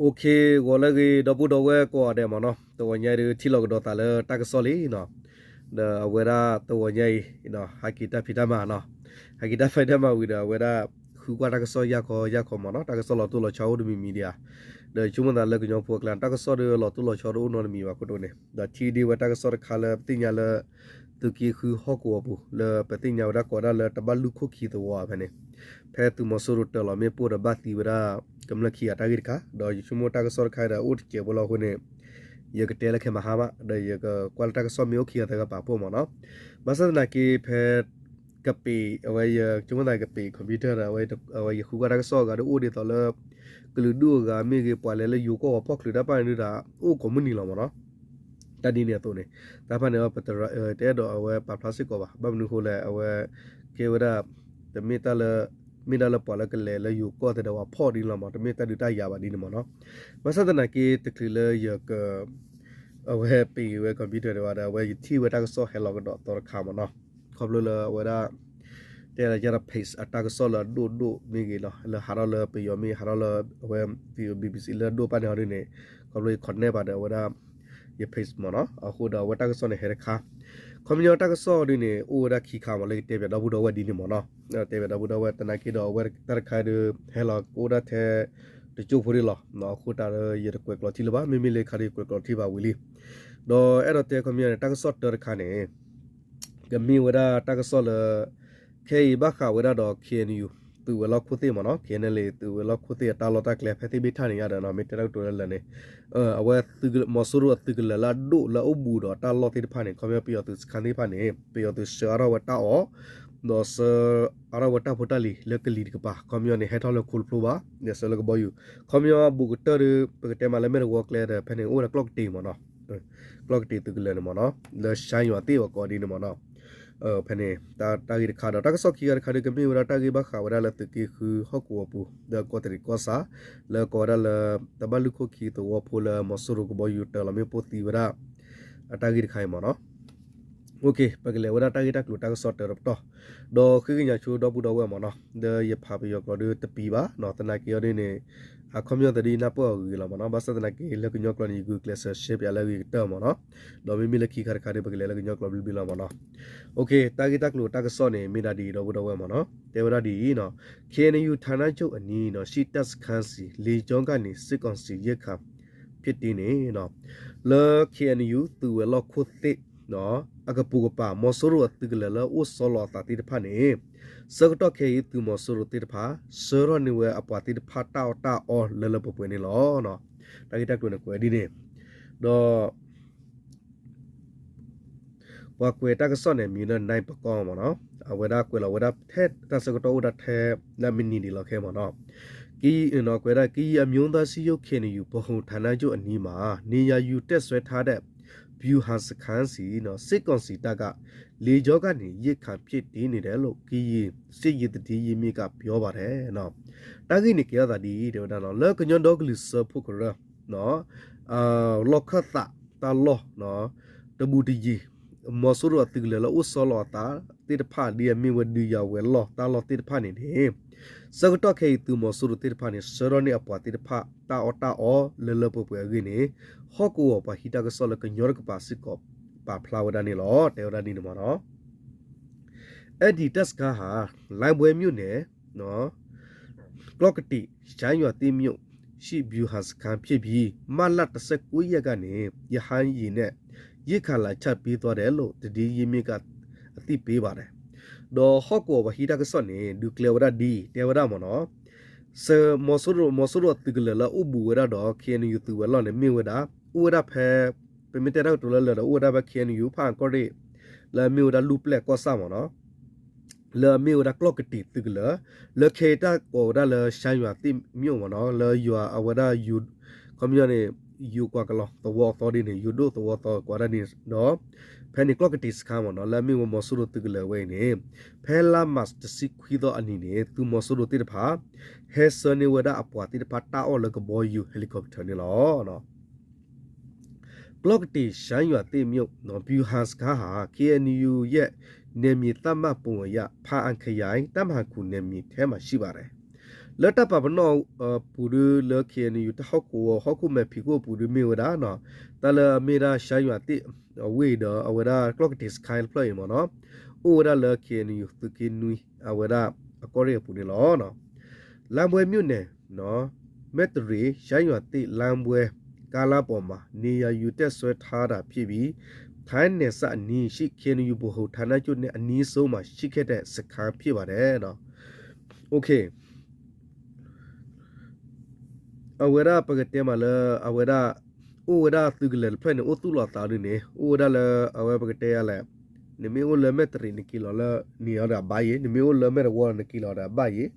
OK, ဂီၤလၢအဂ့ၤ ဒီပုၢ်ဒီဝဲၢ်ကိးဂၤဒဲးမ့ၢ်နီၤ, တဂီၤညါအံၤဒုး ထံၣ်လိာ်ကဒီးသးလၢတၢ်ကစီၣ်လံနီၤ, ဒီးအဝဲဒၣ်တဂီၤညါအံၤ ဟဲက့ၤတၢ်ဖံးတၢ်မၤနီၤ, ဟဲက့ၤတၢ်ဖံးတၢ်မၤဝံၤဒီး အဝဲဒၣ် ဃုကွၢ်တၢ်ကစီၣ်ယၢ်ခီယၢ်ခီမ့ၢ်နီၤ, တၢ်ကစီၣ်လီၤတိၢ်လီၤဆီအိၣ်တမံၤမံၤဒံးဧါ, ဒီးဆိကမိၣ်သးလၢကညီဖိအကျါ တၢ်ကစီၣ်ဒီးလီၤတိၢ်လီၤဆီတအိၣ်နီတမံၤဘၣ်ခိၣ်ဒိၣ်န့ၣ် ဒီးထံၣ်ဒံးဝဲတၢ်ကစီၣ်တခါလၢပသ့ၣ်ညါလၢ သုးက့ဃုဟီၣ်ကဝီၤပူၤ လၢပသ့ၣ်ညါဝဲဒၣ်ကိးဝဲဒၣ်လၢတဘၣ်လူၢ်ခိၣ်ခံသဝီဖဲန့ၣ်, ဖဲသုးမီၤစိရိၤတၢၤလီၤမ့ၣ်ပိၢ်ဒီးဘၣ်သံဝဲဒၣ် ကမျၢၢ်ခံဂၤတၢ်ဂ့ၢ်တခါ, ဒီးယဆိကမိၣ်တၢ်ကစီၣ်တခါဒီးအိၣ်တစဲးဖိလီၤအဃိန့ၣ်, ယကတဲလၢခဲမဟါမး ဒီးယကကွၢ်လၢတၢ်ကစီၣ်မ့ၢ်အိၣ်ခံဂၤသၢဂၤပာ်ဖှိၣ်မ့ၢ်နီၤ, ဘၣ်ဆၣ်သနာ်က့ဖဲ ကပ့ၤ အဝဲယ ဆိကမိၣ်သးကပ့ၤ computer ဒီး အဝဲယဃုကွၢ်တၢ်ကစီၣ်အဂၤဒီးအိၣ်ဒ်သိးလၢ ကလုာ်ဒူၣ်အဂၤမ့ၢ်ဂ့ၤ ပှၤလဲၤလၢယိၤကီၢ်ဂီၤဖီၣ်ချုးတၢ်ပာ်န့ၣ်ဒုးဒီး အိၣ်ကိးမုၢ်နံၤလီၤမ့ၢ်နီၤ, တၢ်ဒ်န့ၣ်အသိးန့ၣ်, တၢ်ဖဲန့ၣ် ပတအဲၣ်ဒိးအဝဲပာ်ဖျါစ့ၢ်ကီးဘၣ်, ဘၣ်မနုၤအဃိလဲၣ် အဝဲ ကဲဝဲဒၣ် တမ့ၢ်တၢ်လၢ မ့ၢ်ဒၣ်လၢပှၤလၢကလဲၤလၢယိၤကီၢ်သ့ၣ်ဒီးပှၤဖီၣ်ဒ်န့ၣ်လီၤမ့ၢ်, တမ့ၢ်တၢ်ဒုးတၢ်ယၤဘၣ်ဒ်န့ၣ်မ့ၢ်နီၤ, ဘၣ်ဆၣ်သနာ်က့တချုးလၢယက အဝဲပ့ၤဝဲ computer ဒံးဘၣ်ဒီး အဝဲယထံၣ်ဝဲတၢ်ကစီၣ်ဟဲလီၤကဒီးသီတခါမ့ၢ်နီၤ, ခီဖျိလၢအဝဲဒၣ် တဲလၢယတၢ် page အတၢ်ကစီၣ်လၢအဒိၣ်ဒိၣ်မ့ၢ်ဂ့ၤနီၤ, လၢဟးထီၣ်လၢပယီၤမ့ၢ် ဟးထီၣ်လၢအဝဲ BBC လၢအဒိၣ်ပာ်န့ၣ်ဟီဒ်န့ၣ်, ခီဖျိယ connect ဘၣ်ဒီးအဝဲဒၣ် ယ page မ့ၢ်နီၤ, အဃိဒီးအဝဲတၢ်ကစီၣ်န့ၣ်ဟဲတခါ, ခီပညီတၢ်ကစီၣ်ဒ်န့ၣ် အိၣ်ဝဲဒၣ်ခံခါမ့ၢ် လၢကတဲပၠးဒီပုၢ်ဒီဝဲၢ်ဒ်န့ၣ်မ့ၢ်နီၤ, တဲပၠးဒီပုၢ်ဒီဝဲၢ်သနာ်က့ဒီး အဝဲတၢ်တခါဒုး ဟဲလီၤကအိၣ်ဒၣ်ထဲ တကၠိၢ်ဖိဒ်လီၤ, အဃိတၢ်ဒီးယတကွဲးကျိးထံလၢၤဘၣ်, မ့မ့ၢ်လၢခါဒီးယကွဲးကျိးထံဘၣ်ဝံၤလံ, ဒီးအဲၣ်ဒိးတဲခီပညီန့ၣ် တၢ်ကစီၣ်တၢတခါန့ၣ် ကမ့ၢ်ဝဲဒၣ်တၢ်ကစီၣ်လၢ ခဲအံၤဘၣ်ဃးဝဲဒၣ်ဒီး KNU သုးဝဲၤလီၢ်ခိၣ်သ့ၣ်မ့ၢ်နီၤ, KNLA သုးဝဲၤလီၢ်ခိၣ်သ့ၣ်အတၢ်လီၢ်တၢ်ကျဲ ဖဲသ့ၣ်ဘ့ၣ်ထၣ်န့ၣ်ယါဒီးနီၤ, မ့ၢ်တဲတၢ်ကတိၤလၢလၢာ်န့ၣ်, အဝဲ မီၤစိရိၤအသုးကလၢၤလၢအဒိၣ်လၢအအိၣ်ဘူးဒီးတၢ်လီၢ်သ့ၣ်တဖၣ်န့ၣ် ခီပညီပယီၤသုးစခန်းသ့ၣ်တဖၣ်န့ၣ် ပယီၤသုးဆှၢအါထီၣ်ဝဲတၢ်အီၣ် ဒီးဆှၢအါထီၣ်ဝဲတၢ်ဖိတၢ်လံၤလၢကလံၤတကပၤ, ခီပညီန့ၣ် ဟဲထီၣ်လၢခိတဖျိဘၣ်, ဒီးဆှၢလၢကဘီယူၤ, ခီပညီဘူးကတၢၢ်ဒီး ပကတဲမးလၢမဲာ်တဝီကျဲဒီး ဖဲန့ၣ်အိၣ်ဝဲဒၣ်ကျီၢ်ကတ့ၤမ့ၢ်နီၤ, ကျီၢ်ကတ့ၤသုးကလၢၤန့ၣ်မ့ၢ်နီၤ, လၢ ရှမ်းရွာသ့ၣ်ဝဲကိးဒ်န့ၣ်မ့ၢ်နီၤ, ဖဲန့ၣ် တၢ်ဂ့ၢ်တခါဒီး တၢ်ကစီၣ်ခံဂၤတခါဒီး ကမ့ၢ်ဝဲဒၣ်တၢ်ဂ့ၢ်ဘၣ်ဃးဝဲဒၣ်လၢသုးက့ဃုဟီၣ်ကဝီၤပူၤ လၢကီးတရံးကီၢ်ဆၣ် လၢကိးဝဲဒၣ်လၢ တဘၣ်လူၢ်ခိၣ်ခံသဝီဖိလၢမီၤစိရိၤကဘီယူၤတၢၤလီၤမ့ၣ်ပိၢ်သံဝဲဒၣ် အတၢ်ဂ့ၢ်တခါအံၤမ့ၢ်နီၤ. ပကလဲၤဝဲဒၣ်တၢ်ဂ့ၢ်တၢ်ကျိၤတၢ်ကစီၣ်တၢတပတီၢ်, ဒီးဃ့ကညးဆိဒီပုၢ်ဒီဝဲၢ်မ့ၢ်နီၤ, ဒီးယဖးပယီၤကျိာ်ဒီးတပံၤဘၣ်နီၤ, သနာ်က့အီၤဒ်န့ၣ် အခီပညီသးဒ်ယနၢ်ပၢၢ်အီၤဂ့ၤလီၤမ့ၢ်နီၤ, ဘၣ်ဆၣ်သနာ်က့လၢကညီကျိာ်န့ၣ် ယဂုာ်ကျဲးစၢးရှဲပၠးလၢအဂ့ၤကတၢၢ်မ့ၢ်နီၤ, ဒီးမ့မ့ၢ်လၢခံခါတခါဒီး ပကလဲၤလၢကညီကျိာ်ဘျုးဘျုးလီၤမ့ၢ်နီၤ. တၢ်ဂ့ၢ်တၢ်ကျိၤတၢ်ကစီၣ်န့ၣ် မ့ၢ်ဒၣ်ဒ်အံၤဒီပုၢ်ဒီဝဲၢ်မ့ၢ်နီၤ, တဲဝဲဒၣ်ဒ်အံၤနီၤ, KNU ဌာနချုပ်အနီးနီၤ ရှိတပ်စခန်းဆီ လေကြောင်းကနေ စစ်ကောင်စီရိက္ခာဖြည့်တင်းန့ၣ် လၢ KNU သုးဝဲၤလီၢ်ခိၣ်သ့ၣ် အကပိာ်ကပၤ မီၤစိရိၤအသုးကလၢၤလၢအိၣ်ဆီလီၤအသးသ့ၣ်တဖၣ်န့ၣ် ဆၢကတီၢ်ခဲအံၤ သုးမီၤစိရိၤသ့ၣ်တဖၣ် ဆှၢထီၣ်န့ၢ်ဝဲအပှၤသ့ၣ်တဖၣ်တၢ်အီၣ်တၢ်အီလၢလၢပှဲၤပှဲၤန့ၣ်လီၤ. တၢ်ဂ့ၢ်တၢ်ကျိၤန့ၣ်ကွဲးဒ်န့ၣ်, ဒီး ပှၤကွဲးတၢ်ကစီၣ်န့ၣ် မံၤလၢ နၢၢ်ပကီၢ်မ့ၢ်နီၤ, အဝဲဒၣ်ကွဲးလီၤဝဲဒၣ်ထဲတၢ်ဆၢကတီၢ်အိၣ်ဒၣ်ထဲလၢမံးနံးဒံးလီၤခဲမ့ၢ်နီၤ, ကွဲးဒၣ် ကရင်အမျိုးသားစည်းရုံး KNU ဗဟိုဌာနချုပ်အနီးမှာ နေရာယူတပ်စွဲထားတဲ့ ဗျူဟာစခန်းဆီ စစ်ကောင်စီတပ်က လေကြောင်းကနေ ရိက္ခာဖြည့်တင်းနေတယ်လို့ ကရင်စစ်ရေးသတင်းရင်းမြစ်က ပြောပါတယ် တၢ်ဂ့ၢ်န့ၣ်ကဲထီၣ်သးဒ်အံၤ တဲဝဲဒၣ်နီၤ, လၢကညီဒီကလုာ်စၢဖှိၣ်ကရၢ လီၢ်ခၢၣ်သးတၢ်လီၢ် တဘူးတယံၤ မီၤစိရိၤအသုးကလၢၤလၢအိၣ်ဆီလီၤအသးသ့ၣ်တဖၣ် ဒ်အမ့ၢ်ဝဲဒုးယၤဝဲၤလီၢ်တၢ်လီၢ်သ့ၣ်တဖၣ်န့ၣ်န့ၣ်, ဆၢကတီၢ်ခဲအံၤ သုးမီၤစိရိၤသ့ၣ်တဖၣ်န့ၣ် ဆှၢထီၣ်န့ၢ်အပှၤသ့ၣ်တဖၣ်တၢ်အီၣ်တၢ်အီလၢလၢပှဲၤပှဲၤအဂ့ၢ်န့ၣ်, ဟီၣ်ကဝီၤပှၤဟံးတၢ်ကစီၣ်လၢကညီတကပၤစ့ၢ်ကီး ပာ်ဖျါဝဲဒၣ်န့ၣ်လီၤ. တဲဝဲဒၣ်ဒ်န့ၣ်မ့ၢ်နီၤ. အဲ့ဒီတပ်စခန်းဟာ လှိုင်းဘွဲမြို့နယ် ကျီၢ်ကတ့ၢ် ရှမ်းရွာသစ်မြို့ ရှိဗျူဟာစခန်းဖြစ်ပြီး မတ်လ တစ်ဆယ့်ကိုးရက်ကနေ ရဟတ်ယာဉ်နဲ့ ရိက္ခာလာချပေးသွားတယ်လို့ သတင်းရင်းမြစ်က အသိပေးပါတယ်. ဒီးဟီၣ်ကဝီၤပှၤဟံးတၢ်ကစီၣ်န့ၣ် ဒုးကျဲဝဲဒၣ်ဒ် တဲဝဲဒၣ်မ့ၢ်နီၤ, မီၤစိရိၤ မီၤစိရိၤအသုးကလၢၤလၢအိၣ်ဘူးဝဲဒၣ်ဒီး KNU သုးဝဲၤလီၢ်န့ၣ် မ့ၢ်ဝဲဒၣ် အိၣ်ဝဲဒၣ်ဖဲ ပမ့ၢ်တဲတၢ်ကတိၤလၢလၢာ်ဒီး အိၣ်ဝဲဒၣ်ဖဲ KNU ဖၣ်အၣ်ကီၢ်ရ့ၣ် လၢအမ့ၢ်ဝဲဒၣ်လူၢ်ပျဲၢ်ကီၢ်ဆၣ်မ့ၢ်နီၤ, လၢအမ့ၢ်ဝဲဒၣ်ကျီၢ်ကတ့ၢ်သုးကလၢၤ လၢခဲအံၤတၢ်ကိးဝဲဒၣ်လၢ ရှမ်းရွာသစ်မြို့ မ့ၢ်နီၤ, လၢယွၤအဝဲဒၣ် ခီပညီန့ၣ် ယိၤကွၢ်ကလီၤသဝီအသီဒ်န့ၣ် ယိၤဒိၣ်သဝီသီကိးဒၣ်န့ၣ်ဒီး ဖဲန့ၣ်ကျီၢ်ကတ့ၢ်စခန်းမ့ၢ်နီၤ လၢအမ့ၢ်ဝဲမီၤစိရိၤသုးကလၢၤဝဲအံၤန့ၣ် ဖဲလါမၢ်ၡး တဆံခွံသီအနံၤန့ၣ် သုးမီၤစိရိၤသ့ၣ်တဖၣ် ဟဲဆှၢန့ၢ်ဝဲဒၣ်အပှၤသ့ၣ်တဖၣ်တၢ်အီၣ်လၢကဘီယူၤ helicopter န့ၣ်လီၤ. ကျီၢ်ကတ့ၢ် ရှမ်းရွာသစ်မြို့ ဗျူဟာစခန်းဟာ KNU ရဲ့ နယ်မြေသတ်မှတ်ပုံအရ ဖားအံခရိုင် တပ်မဟာခုနစ် နယ်မြေထဲမှာ ရှိပါတယ်. လၢတၢ်ပာ်ပနီၣ်အပူၤဒုလၢ ခ့ၣ်အဲၣ်ယူၣ် တၢ်ဟီၣ်ကဝီၤဟီၣ်ခိၣ်မဲာ်ဖံးခိၣ်အပူၤဒုမ့ၢ်ဝဲဒၣ် တၢ်လၢအမ့ၢ်ဒၣ် ရှမ်းရွာသစ် အဝ့ၢ်ဒီးအဝဲဒၣ်ကျီၢ်ကတ့ၤစခါတဖျၢၣ်အံၤမ့ၢ်နီၤ အိၣ်ဝဲဒၣ်လၢ ခ့ၣ်အဲၣ်ယူၣ် သုးက့နွံ အဝဲဒၣ်အကီၢ်ရ့ၣ်အပူၤန့ၣ်လီၤ. လါဝဲမြို့နယ် မဲၢ်တရ့ၣ် ရှမ်းရွာသစ် လမ်းဝဲ ကားလမ်းပေါ်မှာ နေရာယူ တပ်စွဲထားတာဖြစ်ပြီး ထိုင်းနယ်စပ်အနီးရှိ ခ့ၣ်အဲၣ်ယူၣ် ဗဟိုဌာနချုပ်နဲ့ အနီးဆုံးမှာ ရှိခဲ့တဲ့စခန်းဖြစ်ပါတယ် အဝဲဒၣ်ပကတဲမးလၢ အဝဲဒၣ် အိၣ်ဝဲဒၣ်သုးကလၢၤတဖျၢၣ်န့ၣ် အိၣ်သူၣ်လီၤသးဒ်န့ၣ် အိၣ်ဝဲဒၣ်လၢ အဝဲပကတဲယၤလဲၣ် နမ့ၢ်အိၣ်လၢမဲၢ်တရ့ၣ် နက့ၤလီၤလၢန့ၣ်အီၤဒီးအဘၣ်ယ့ၣ် နမ့ၢ်အိၣ်လၢမဲၢ်တဝီ နက့ၤလီၤဒီးအဘၣ်ယ့ၣ်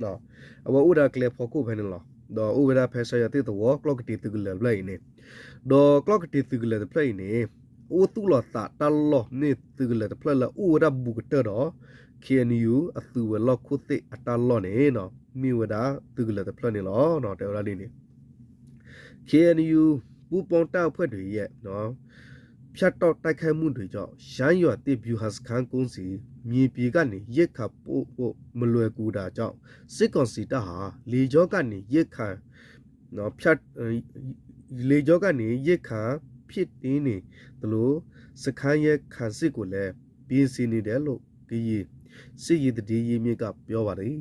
အဝဲအိၣ်ဝဲဒၣ်ကျဲဖီခိၣ်ဖဲန့ၣ်လီၤ. ဒီးအိၣ်ဝဲဒၣ်ဖဲရှမ်းရွာသစ်သဝီ ကျီၢ်ကတ့ၤသုးကလၢၤတဖျၢၣ်အံၤန့ၣ် ဒီးကျီၢ်ကတ့ၤသုးကလၢၤတဖျၢၣ်အံၤန့ၣ် အိၣ်သူၣ်လီၤသးတၢ်လီၢ်န့ၣ် သုးကလၢၤတဖျၢၣ်လၢအိၣ်ဝဲဒၣ်ဘူးကတၢၢ်ဒီး ခ့ၣ်အဲၣ်ယူၣ် အသုးဝဲၤလီၢ်ခိၣ်သ့ၣ်အတၢ်လီၢ်န့ၣ် မ့ၢ်ဝဲဒၣ်သုးကလၢၤတဖျၢၣ်န့ၣ်လီၤ. တဲဝဲဒၣ်ဒ်န့ၣ် ခ့ၣ်အဲၣ်ယူၣ် ပူပေါင်းတပ်ဖွဲ့တွေရဲ့ ဖြတ်တောက်တိုက်ခိုက်မှုတွေကြောင့် ရှမ်းရွာသစ်ဗျူဟာစခန်း ကုန်းဆီ မြေပြင်ကနေ ရိက္ခာပို့ဖို့ မလွယ်ကူတာကြောင့် စစ်ကောင်စီတပ်ဟာ လေကြောင်းကနေ ရိက္ခာ ဖြတ် လေကြောင်းကနေ ရိက္ခာဖြည့်တင်းနေသလို စခန်းရဲခံစစ်ကိုလည်း ပြင်ဆင်နေတယ်လို့ ကရင်စစ်ရေးသတင်းရင်းမြစ်က ပြောပါတယ်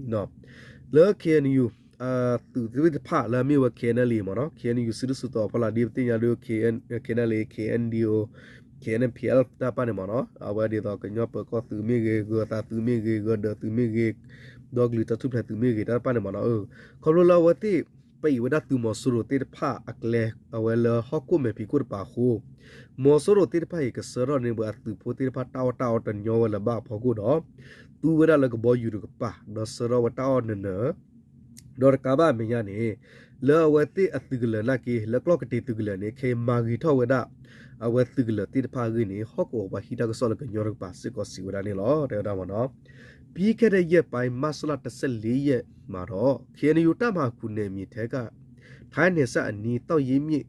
လၢ ခ့ၣ်အဲၣ်ယူၣ် သုးသ့ၣ်တဖၣ်လၢအမ့ၢ်ဝဲ ခ့ၣ်အဲၣ်ယူၣ် မ့ၢ်နီၤ ခ့ၣ်အဲၣ်ယူၣ် စုဒုၣ်စုတီၤအဖီလာ် ဒ်ပသ့ၣ်ညါဒီး ခ့ၣ်အဲၣ်ယူၣ် ခ့ၣ်အဲၣ်ယူၣ် ခ့ၣ်အဲၣ်ယူၣ် ခ့ၣ်အဲၣ်ယူၣ် ပီၣ်အဲၣ်ဖ် တၢ်တဖၣ်န့ၣ်မ့ၢ်နီၤ အဝဲဒ်သိး ကညီပၢၤကီၢ်သုးမ့ၢ်ဂ့ၤ, ဂၢၤသးသုးမ့ၢ်ဂ့ၤ, ဂၢၤဒၢးသုးမ့ၢ်ဂ့ၤ, ဒီကလုာ်တၢ်ထူၣ်ဖျဲးသုးမ့ၢ်ဂ့ၤ တၢ်တဖၣ်န့ၣ်မ့ၢ်နီၤ ခီဖျိလၢအဝဲသ့ၣ် ပအံးဝဲဒၣ်သုးမီၤစိရိၤသ့ၣ်တဖၣ်အကျဲ အဝဲလၢဟီၣ်ခိၣ်မဲာ်ဖံးခိၣ်တပၤအဃိ မီၤစိရိၤသ့ၣ်တဖၣ်အံၤ ကဆှၢထီၣ်န့ၢ်ဝဲအသုးဖိသ့ၣ်တဖၣ်တၢ်အီၣ်တၢ်အီတညီဝဲလၢၤဘၣ်အဖီခိၣ်ဒီး သူဝဲဒၣ်လၢကဘီယူၤတကပၤ ဒီးဆှၢထီၣ်ဝဲတၢ်အီၣ်နၢၤနၢၤ ဒီးတကးဘၣ်အမဲာ်ညါန့ၣ် လၢအဝဲသ့ၣ်အသုးကလၢၤနာ်က့ လၢကျီၢ်ကတ့ၤသုးကလၢၤန့ၣ် ခဲအံၤမၤဂ့ၤထီၣ်ဝဲဒၣ် အဝဲသုးကလၢၤသ့ၣ်တဖၣ်အဂ့ၢ်န့ၣ် ဟီၣ်ကဝီၤပှၤဟံးတၢ်ကစီၣ်လၢကညီတကပၤစ့ၢ်ကီးစံးဝဲဒၣ်န့ၣ်လီၤ. တဲဝဲဒၣ်မ့ၢ်နီၤ ပြီးခဲ့တဲ့ရက်ပိုင်း မတ်လ တဆယ့်လေးရက်မှာတော့ ခ့ၣ်အဲၣ်ယူၣ် တပ်မဟာခုနစ်နယ်မြေထဲက ထိုင်းနယ်စပ်အနီး သောက်ရေးမြစ်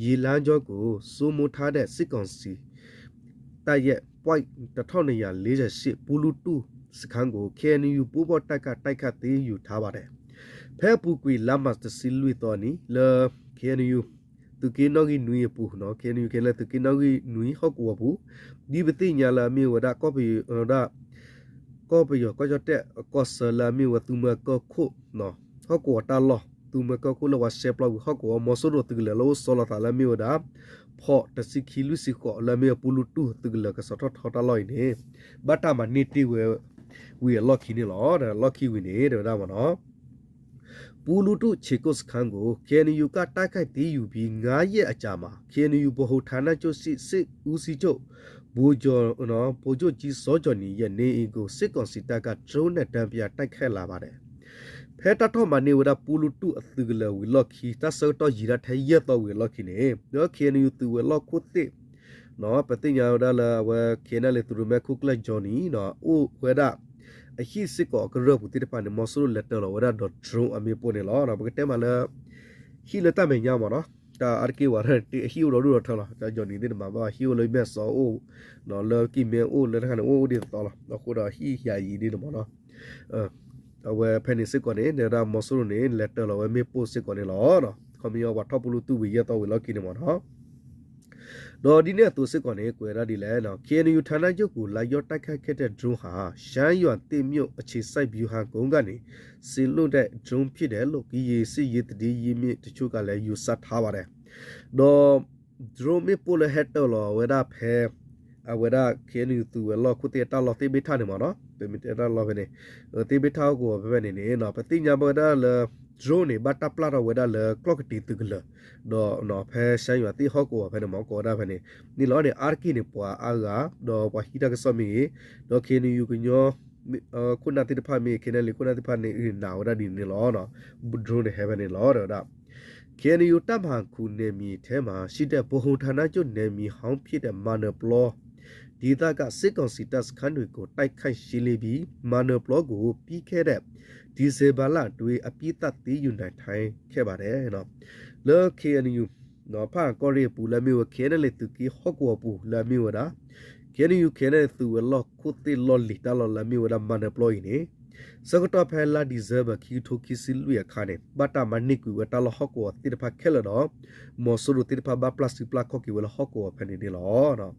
ရေလမ်းကြောင်းကို စိုးမိုးထားတဲ့ စစ်ကောင်စီတပ်ရဲ့ ပွိုင့် တစ်ထောင့်နှစ်ရာလေးဆယ့်ရှစ် ပူလူတူႉ စခန်းကို ခ့ၣ်အဲၣ်ယူၣ် ပူပေါင်းတပ်က တိုက်ခိုက်သိမ်းယူထားပါတယ်. ဖဲအပူၤကွံာ် လါမးရှး တဆံလွံၢ်သီအနံၤ လၢ ခ့ၣ်အဲၣ်ယူၣ် သုးက့နီၣ်ဂံၢ်နွံအပူၤ ခ့ၣ်အဲၣ်ယူၣ် ခ့ၣ်အဲၣ်ယူၣ် သုးက့နီၣ်ဂံၢ်နွံ ဟီၣ်ကဝီၤပူၤ ဒ်ပသ့ၣ်ညါလၢအမ့ၢ်ဝဲဒၣ် ကီၢ်ပယီၤ ကီၢ်ကၠီၣ်တဲၣ်အကီၢ်ဆၢလၢအမ့ၢ်ဝဲသူမွဲကီၢ်ခိၣ် ဟီၣ်ကဝီၤတၢ်လီၢ် သူမွဲကီၢ်ခိၣ်လၢပှၤရှဲပျီဝံၤ ဟီၣ်ကဝီၤ မီၤစိရိၤသုးကလၢၤလၢအိၣ်ဆီလီၤသးလၢအမ့ၢ်ဝဲဒၣ် ဖီၣ်တဆံခံလွံၢ်ဆံဃိး လၢအမ့ၢ်ဝဲပူလူတူၢ်သုးကလၢၤကစီၤထီၣ်ထီတၢ်လီၢ်အံၤန့ၣ် ဘၣ်တၢ်မၤန့ၢ်တ့ၢ်ဝဲ ဝံၤအလီၢ်ခံန့ၣ်လီၤ. လီၢ်ခံဝံၤန့ၣ် တဲဝဲဒၣ်မ့ၢ်နီၤ ပူလူတူၢ် ခြေကုပ်စခန်းကို ခ့ၣ်အဲၣ်ယူၣ်က တိုက်ခိုက်သိမ်းယူပြီး ငါးရက်အကြာမှာ ခ့ၣ်အဲၣ်ယူၣ် ဗဟိုဌာနချုပ်ရှိ စစ်ဦးစီးချုပ် ဗိုလ်ချုပ် ဗိုလ်ချုပ်ကြီး စောကျော်နီ ရဲ့ နေအိမ်ကို စစ်ကောင်စီတပ်က ဒရုန်းနဲ့ တန်ပြန်တိုက်ခိုက်လာပါတယ်. ဖဲတၢ်ထီၣ်မၤန့ၢ်ဝဲဒၣ် ပူလူတူၢ်အသုးကလၢၤဝံၤလီၢ်ခံ တၢ်ဆၢကတီၢ်ယံာ်ဒၣ်ထဲယဲၢ်သီဝံၤအလီၢ်ခံန့ၣ် ဒီး ခ့ၣ်အဲၣ်ယူၣ် သုးဝဲၤလီၢ်ခိၣ်သ့ၣ် ပသ့ၣ်ညါဝဲဒၣ်လၢအဝဲ ခ့ၣ်အဲၣ်ယူၣ် သုးရိၣ်မဲခိၣ်ကျၢၢ် Johnny အိၣ်ဝဲဒၣ် အဟံၣ်စ့ၢ်ကီးအကရၢၢ်ပူၤသ့ၣ်တဖၣ်န့ၣ် မီၤစိရိၤလဲၤတၢၤလီၤဝဲဒၣ်ဒီး drone အမ့ၣ်ပိၢ်န့ၣ်လီၤ. ပကတဲမးလၢ ဟံၣ်လၢတၢ်မဲာ်ညါမ့ၢ်နီၤ တၢ်အါတက့ၢ်ဝဲ အဟံၣ်အိၣ်ဒီဒူၣ်ဒီထၢလီၤ တၢ် Johnny သ့ၣ်တမၤဘၣ် ဟံၣ်အိၣ်လၢမဲၢ်စီၤအိၣ် လၢကံၢ်မဲအိၣ် လၢတခါန့ၣ် အိၣ်အိၣ်ဒ်သိးသိးလီၤ. အဃိဒီးဟံၣ်ယၤယံၤဒ်န့ၣ်မ့ၢ်နီၤ အဝဲဖဲန့ၣ်စ့ၢ်ကီးန့ၣ် တဲဝဲဒၣ်မီၤစိရိၤန့ၣ် လဲၤတၢၤလီၤဝဲမ့ၣ်ပိၢ်စ့ၢ်ကီးန့ၣ်လီၤ. ခီပညီပှၤထီၣ်ပူလူတူၢ်ဝံၤယဲၢ်သီဝံၤလီၢ်ခံန့ၣ်မ့ၢ်နီၤ ဒီးဒ်န့ၣ်အသိးစ့ၢ်ကီးန့ၣ် ကွဲးဒၣ်ဒ်လဲၣ်, ခ့ၣ်အဲၣ်ယူၣ် ဌာနချုပ်ကို လာရောက်တိုက်ခိုက်ခဲ့တဲ့ ဒရုန်းဟာ ရှမ်းရွာသစ်မြို့ အခြေစိုက် ဗျူဟာကုန်းကနေ စေလွှတ်တဲ့ ဒရုန်းဖြစ်တယ်လို့ ကရင်စစ်ရေးသတင်းရင်းမြစ်တချို့ကလည်း ယူဆထားပါတယ်. ဒီး ဒရုန်း မ့ၣ်ပိၢ်လၢဟဲတၢၤလီၤဝဲဒၣ်ဖဲ အဝဲဒၣ် ခ့ၣ်အဲၣ်ယူၣ် သုးဝဲၤလီၢ်ခိၣ်သ့ၣ်အတၢ်လီၢ်သ့ၣ်ဘ့ၣ်ထၣ်န့ၣ်မ့ၢ်နီၤ ပမ့ၢ်တဲတၢ်လီၢ်ဖဲန့ၣ် သ့ၣ်ဘ့ၣ်ထၣ်ဟီၣ်ကဝီၤဖဲဖဲန့ၣ်န့ၣ် ပသ့ၣ်ညါဘၣ်ဝဲဒၣ်လၢ ဒရုန်း န့ၣ် ဘၣ်တၢ်ပျၢ်ထီၣ်ဝဲဒၣ်လၢကျီၢ်ကတ့ၤသုးကလၢၤ ဒီးဖဲရှမ်းရွာသစ်ဟီၣ်ကဝီၤဖဲန့ၣ်မ့ၢ် ကိးဝဲဒၣ်ဖဲန့ၣ် န့ၣ်လီၤန့ၣ် အါတက့ၢ်န့ၣ် ပှၤအါဂၤ ဒီးပှၤဟံးတၢ်ကစီၣ်မ့ၢ်ဂ့ၤ ဒီး ခ့ၣ်အဲၣ်ယူၣ် ကညီ ခိၣ်နၢ်သ့ၣ်တဖၣ်မ့ၢ်ဂ့ၤ ခ့ၣ်အဲၣ်ယူၣ် ခိၣ်နၢ်သ့ၣ်တဖၣ်န့ၣ် နာ်ဝဲဒၣ်ဒ်န့ၣ်လီၤ. ဒရုန်း န့ၣ် ဟဲဖဲန့ၣ်လီၤ တဲဝဲဒၣ် ခ့ၣ်အဲၣ်ယူၣ် တပ်မဟာခုနစ် နယ်မြေထဲမှာရှိတဲ့ ဗဟိုဌာနချုပ်နယ်မြေဟောင်းဖြစ်တဲ့ မၤနၢၤပျီ ဒေသက စစ်ကောင်စီတပ်စခန်းတွေကို တိုက်ခိုက်ရှင်းလင်းပြီး မၤနၢၤပျီကို ပြီးခဲ့တဲ့ ဒီဇင်ဘာလအတွင်း အပြီးသတ်သိမ်းယူနိုင်ခဲ့ပါတယ် လၢ ခ့ၣ်အဲၣ်ယူၣ် ဖၣ်အၣ်ကီၢ်ရ့ၣ်အပူၤလၢအမ့ၢ်ဝဲ ခ့ၣ်အဲၣ်ယူၣ် သုးက့ဟီၣ်ကဝီၤပူၤလၢအမ့ၢ်ဝဲဒၣ် ခ့ၣ်အဲၣ်ယူၣ် ခ့ၣ်အဲၣ်ယူၣ် သုးဝဲၤလီၢ်ခိၣ်သ့ၣ်လီၢ်လံၤတၢ်လီၢ်လၢအမ့ၢ်ဝဲဒၣ် မၤနၢၤပျီအံၤန့ၣ် ဆၢကတီၢ်ဖဲလါ December ခံကထိခံဆံလွံၢ်အခါန့ၣ် ဘၣ်တၢ်မၤန့ၢ်ကွံာ်ဝဲတၢ်လီၢ်ဟီၣ်ကဝီၤသ့ၣ်တဖၣ်ခဲလၢာ်ဒီး မီၤစိရိၤသ့ၣ်တဖၣ်ဘၣ်ပျၢ်စုပျၢ်ခီၣ်က့ၤဝဲလၢဟီၣ်ကဝီၤဖဲန့ၣ်န့ၣ်လီၤ.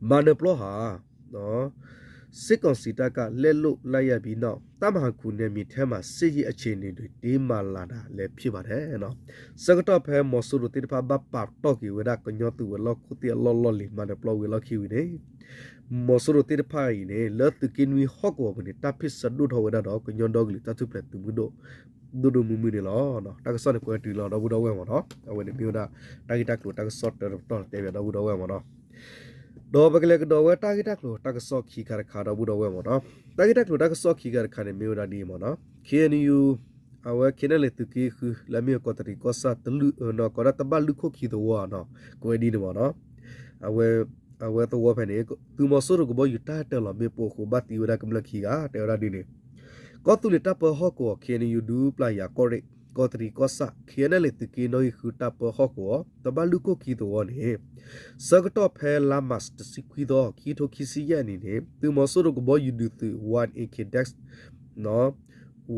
မၤနၢၤပျီဟး စစ်ကောင်စီတပ်က လက်လွှတ်လိုက်ရပြီးနောက် တပ်မဟာခုနစ် မြေထဲမှာ စစ်ရေးအခြေအနေတွေ တင်းမာလာတာလည်း ဖြစ်ပါတယ်. ဆၢကတီၢ်ဖဲမီၤစိရိၤသ့ၣ်တဖၣ်ဘၣ်ပာ်တီၢ်က့ၤဝဲဒၣ်ကညီသုးဝဲၤလီၢ်ခိၣ်သ့ၣ်အလီၢ်လီၢ်လံၤ မၤနၢၤပျီဝံၤအလီၢ်ခံဝံၤန့ၣ် မီၤစိရိၤသ့ၣ်တဖၣ်အံၤန့ၣ် လၢသုးက့နွံဟီၣ်ကဝီၤပူၤန့ၣ် တၢ်ဖ့ၣ်ဆၢဒိၣ်ထီၣ်ဝဲဒၣ်ဒီး ကညီဒီကလုာ်တၢ်ထူၣ်ဖျဲးသုးမုၢ်ဒိၣ် ဒိၣ်ဒိၣ်မုၢ်မုၢ်န့ၣ်လီၤ. တၢ်ကစီၣ်န့ၣ်ကွဲးတုၤလီၤဒီပုၢ်ဒီဝဲၢ်မ့ၢ်နီၤ, အဝဲန့ၣ်မ့ၢ်ဝဲဒၣ် တၢ်ဂ့ၢ်တၢ်ကျိၤတၢ်ကစီၣ်တၢတပတီၢ်တဲဘၣ်ဒီပုၢ်ဒီဝဲၢ်မ့ၢ်နီၤ. ဒီးပကလဲၤကဒီးဝဲတၢ်ဂ့ၢ်တၢ်ကျိၤတၢ်ကစီၣ်ခံခါတခါဒီပုၢ်ဒီဝဲၢ်မ့ၢ်နီၤ. တၢ်ဂ့ၢ်တၢ်ကျိၤတၢ်ကစီၣ်ခံခါတခါန့ၣ် မ့ၢ်ဝဲဒၣ်ဒ်အံၤမ့ၢ်နီၤ, ခ့ၣ်အဲၣ်ယူၣ် အဝဲ ခ့ၣ်အဲၣ်ယူၣ် သုးက့ဃု လၢအမ့ၢ်ကီးတရံးကီၢ်ဆၣ်တလုၢ် ကိးဒၣ်တဘၣ်လုၢ်ခိၣ်ခံသဝီနီၤ, ကွဲးဒ်န့ၣ်မ့ၢ်နီၤ. အဝဲ အဝဲသဝီဖဲန့ၣ် သုးမီၤစိရိၤကဘီယူၤတၢ်ဟဲတၢၤလီၤမ့ၣ်ပိၢ်အဃိ ဘၣ်သံဝဲဒၣ်ကမျၢၢ်ခံဂၤ တဲဝဲဒၣ်ဒ်န့ၣ် ကီၢ်သူလ့ၤတၢ်ပၢဟီၣ်ကဝီၤ ခ့ၣ်အဲၣ်ယူၣ် ဒူပျၢ်ယၤကီၢ်ရ့ၣ် ကီးတရံးကီၢ်ဆၣ် ခ့ၣ်အဲၣ်ယူၣ် သုးက့နီၣ်ဂံၢ်ဃုတၢ်ပၢဟီၣ်ကဝီၤ တဘၣ်လုၢ်ခိၣ်ခံသဝီန့ၣ် ဆၢကတီၢ်ဖဲလါမၢ်ၡး တဆံခွံသီ ခံကထိခံဆံယဲၢ်နံၣ်န့ၣ် သုးမီၤစိရိၤကဘီယူၤဒုးသုး one A K Dash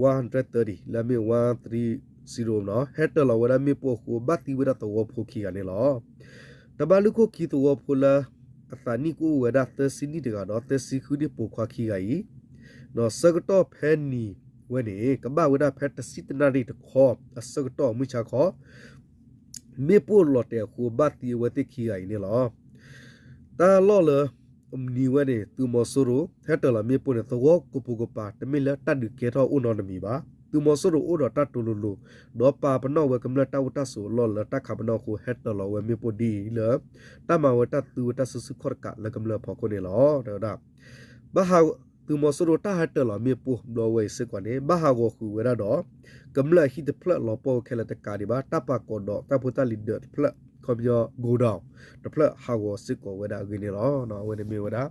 one hundred thirty လၢအမ့ၢ် one three zero နီၤ ဟဲတၢၤလီၤဝဲဒၣ်မ့ၣ်ပိၢ်အဃိ ဘၣ်သံဝဲဒၣ်သဝီဖိခံဂၤန့ၣ်လီၤ. တဘၣ်လုၢ်ခိၣ်ခံသဝီဖိလၢ အသးနံၣ်ကအိၣ်ဝဲဒၣ်သၢဆံနံၣ်တဂၤဒီး သၢဆံဃုနံၣ်ပိာ်ခွါခံဂၤအံၤ ဒီးဆၢကတီၢ်ဖဲနံၤဝဲန့ၣ် ကဘၣ်ဝဲဒၣ်ဖဲတဆံတနၣ်ရံၣ်တခီ အဆၢကတီၢ်မုၢ်ဆါခီ မ့ၣ်ပိၢ်လီၤတဲာ်အဃိ ဘၣ်သံအဝဲသ့ၣ်ခံဂၤအံၤန့ၣ်လီၤ. တၢ်လီၢ်လၢ နံၤဝဲန့ၣ် သုးမီၤစိရိၤ ဟဲတၢၤလီၤမ့ၣ်ပိၢ်န့ၣ် သဝီကပိာ်ကပၤ တမ့ၢ်လၢတၢ်ဒုးကဲထီၣ်အိၣ်နီတမံၤဘၣ်. သုးမီၤစိရိၤအိၣ်ဒီးတၢ်တိၤလိၤလိၤ ဒီးပာ်ပနီၣ်ဝဲကမျၢၢ်တၢ်အိၣ်တၢ်ဆိးအလီၢ်လၢတၢ်ခးပနီၣ်အဃိ ဟဲတၢၤလီၤဝဲမ့ၣ်ပိၢ်ဒ်အံၤလၢ တၢ်မၤဝဲတၢ်သူဝဲတၢ်စုဆူၣ်ခီၣ်တကးလၢကမျၢၢ်အဖီခိၣ်န့ၣ်လီၤ. တဲဝဲဒၣ် ဘၣ်ဟး သုးမီၤစိရိၤတၢ်ဟဲတၢၤလီၤမ့ၣ်ပိၢ်ဘျီဝဲအံၤစ့ၢ်ကီးန့ၣ် ဘၣ်ဟးဂီၤဃုာ်ဝဲဒၣ်ဒီး ကမျၢၢ်အဟံၣ်တဖျၢၣ်လီၤပှီၢ်ဝဲခဲလၢာ်တကးဒံးဘၣ် တၢ်ပာ်ကီၤဒီးတၢ်ဖိတၢ်လံၤဒၢးတဖျၢၣ် ခီပညီ godown တဖျၢၣ်ဟးဂီၤစ့ၢ်ကီးဝဲဒၣ်အဂ့ၢ်န့ၣ်လီၤ. အဝဲန့ၣ်မ့ၢ်ဝဲဒၣ်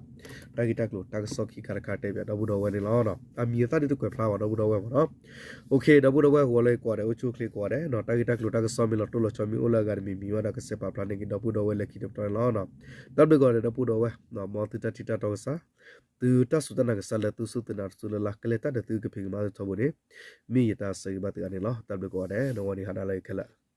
တၢ်ဂ့ၢ်တၢ်ကျိၤတၢ်ကစီၣ်ခံခါတခါတဲဘၣ်ဒီပုၢ်ဒီဝဲၢ်န့ၣ်လီၤ. အမံၤအသၣ်ဒ်တကွဲးဖျါဘၣ်ဒီပုၢ်ဒီဝဲၢ်မ့ၢ်နီၤ. ဒီပုၢ်ဒီဝဲၢ်ဂီၤလၢယကွၢ်ဒီး အိၣ်ဆူၣ်အိၣ်ချ့ကိးဂၤဒဲး တၢ်ဂ့ၢ်တၢ်ကျိၤတၢ်ကစီၣ်မ့ၢ်လီၤတိၢ်လီၤဆီမ့ၢ်အိၣ်လၢအဂၤတမံၤမံၤဘၣ်ဒီး ကစဲးပာ်ဖျါန့ၢ်က့ၤဒီပုၢ်ဒီဝဲၢ်လၢခံတပတီၢ်န့ၣ်လီၤ. တၢ်ဘျုးကိးဂၤဒဲးဒီပုၢ်ဒီဝဲၢ် မ်သုတၢ်ထံၣ်တၢ်တီကစၢ် သုတၢ်စူၢ်တၢ်နာ်ကစၢ်လၢသုစူၢ်သုနာ်တစူၢ်လၢ်လၢ် ကလဲၤတၢ်ဒီးသုကဖံးကမၤသုထီဘိန့ၣ် မ့ၢ်ယတၢ်ဆၢဂ့ၤဘၣ်သုဂၤန့ၣ်လီၤ. တၢ်ဘျုးကိးဂၤဒဲး နဝဲန့ၣ်ဟါနၤလၢခဲလၢာ်